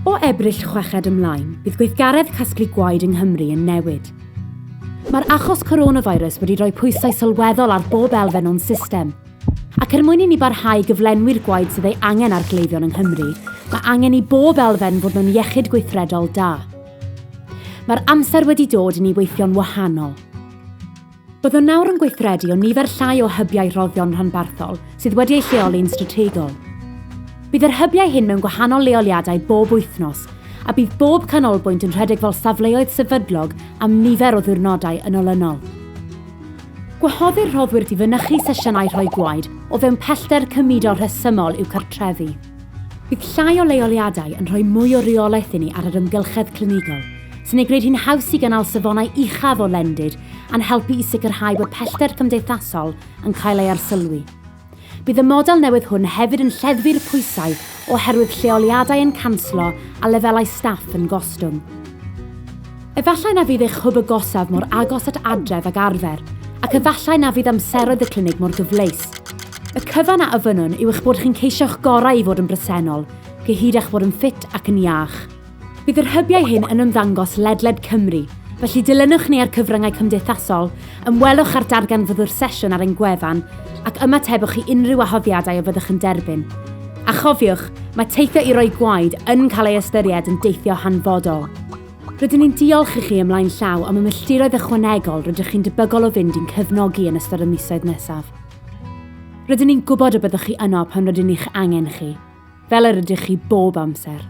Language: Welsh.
O Ebrill chweched ymlaen, bydd gweithgaredd casglu gwaed yng Nghymru yn newid. Mae'r achos coronavirus wedi rhoi pwysau sylweddol ar bob elfen o'n system, ac er mwyn i ni barhau i gyflenwi'r gwaed sydd ei angen ar gleifion yng Nghymru, mae angen i bob elfen fod mewn iechyd gweithredol da. Mae'r amser wedi dod i ni weithio'n wahanol. Byddwn nawr yn gweithredu o nifer llai o hybiau rhoddion rhanbarthol sydd wedi eu lleoli'n strategol. Bydd yr hybiau hyn mewn gwahanol leoliadau bob wythnos, a bydd bob canolbwynt yn rhedeg fel safleoedd sefydlog am nifer o ddiwrnodau yn olynol. Gwahoddir rhoddwyr i fynychu sesiynau rhoi gwaed o fewn pellter cymudol rhesymol i'w cartrefi. Bydd llai o leoliadau yn rhoi mwy o reolaeth i ni ar yr amgylchedd clinigol, sy'n ei gwneud hi'n haws i gynnal safonau uchaf o lendid a'n helpu i sicrhau bod pellter cymdeithasol yn cael ei arsylwi. Bydd y model newydd hwn hefyd yn lleddfu'r pwysau oherwydd lleoliadau yn canslo a lefelau staff yn gostwng. Efallai na fydd eich hwb agosaf mor agos at adref ag arfer, ac efallai na fydd amseroedd y clinig mor gyfleus. Y cyfan a ofynnwn yw eich bod chi'n ceisio'ch gorau i fod yn bresennol, gyhyd â'ch bod yn ffit ac yn iach. Bydd yr hybiau hyn yn ymddangos ledled Cymru, felly dilynwch ni ar cyfryngau cymdeithasol, ymwelwch â'r darganfyddwr sesiwn ar ein gwefan, ac ymatebwch i unrhyw wahoddiadau a fyddwch yn derbyn. A chofiwch, mae teithio i roi gwaed yn cael ei ystyried yn deithio hanfodol. Rydyn ni'n diolch i chi ymlaen llaw am y milltiroedd ychwanegol rydych chi'n debygol o fynd i'n cefnogi yn ystod y misoedd nesaf. Rydyn ni'n gwybod y byddwch chi yno pan rydyn ni'ch angen chi, fel yr ydych chi bob amser.